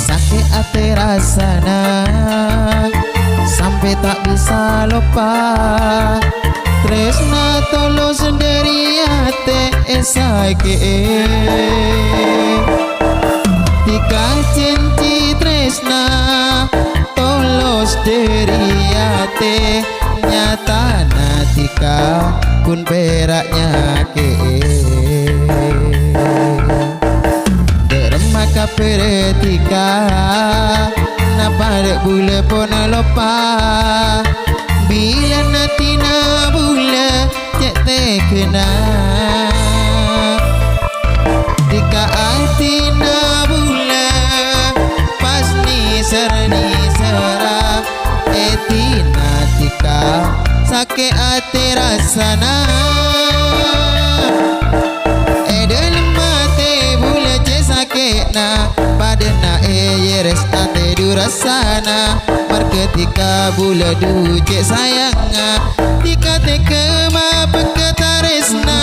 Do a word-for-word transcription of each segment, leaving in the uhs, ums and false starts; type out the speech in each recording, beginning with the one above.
Sakè' atè rassana sampè' ta' bisa loppa. Trèsna tolos dhâri atè èsakè'è. Dhika jhânjhi trèsna tolos dhâri atè, nyatana dhika ghun pèra' nyakè'è. Dâ'remma kabhârâ dhika, napa dâ' bulâ pon loppa? Bilâna atèna bulâ cè' tèghâna. Dhika atèna bulâ pas nèser-nèserra, èdina dhika sakè' atè rassana. È dhâlem atè bulâ cè' sakè'na, padâna èyèrès atè dhu rassana. Marghâ dhika bulâ dhu cè' sayangnga, dhika tèghâ mabâkka tarèsna.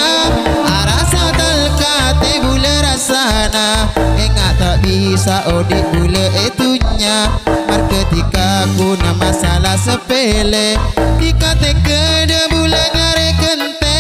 Arassa talka atè bulâ rassana, enga' ta' bisa odi' bulâ è dhunnya. Marghâ dhika ghuna masalah sepele, dhika tèghâ dâ' bulâ nyarè ghântè.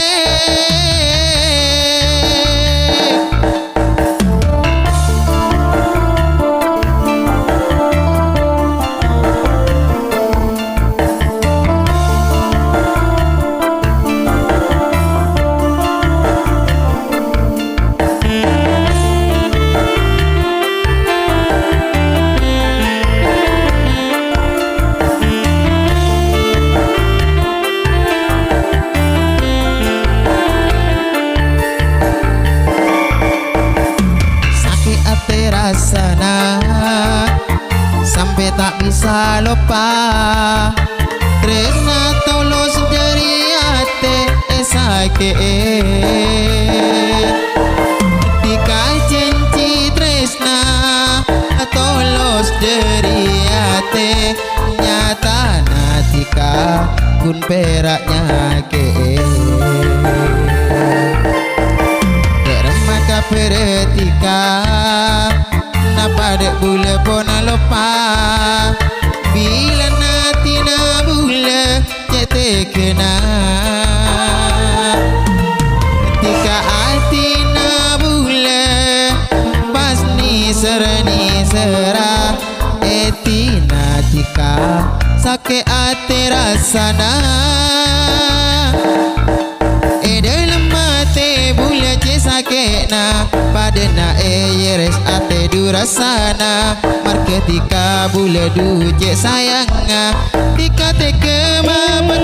Sakè' atè rassana sampè' ta' bisa loppa. Trèsna tolos dhâri atè èsakè'è. Dhika jhânjhi trèsna tolos dhâri atè, nyatana dhika ghun pèra' nyakè'è. Dâ'remma kabhârâ dhika, napa dâ' bulâ pon loppa? Bilâna atèna bulâ cè' tèghâna. Dhika atèna bulâ pas nèser-nèserra, èdina dhika sakè' atè rassana. È dhâlem atè bulâ cè' sakè'na, padâna èyèrès atè dhu rassana. Marghâ dhika bulâ dhu cè' sayangnga, dhika tèghâ mabâk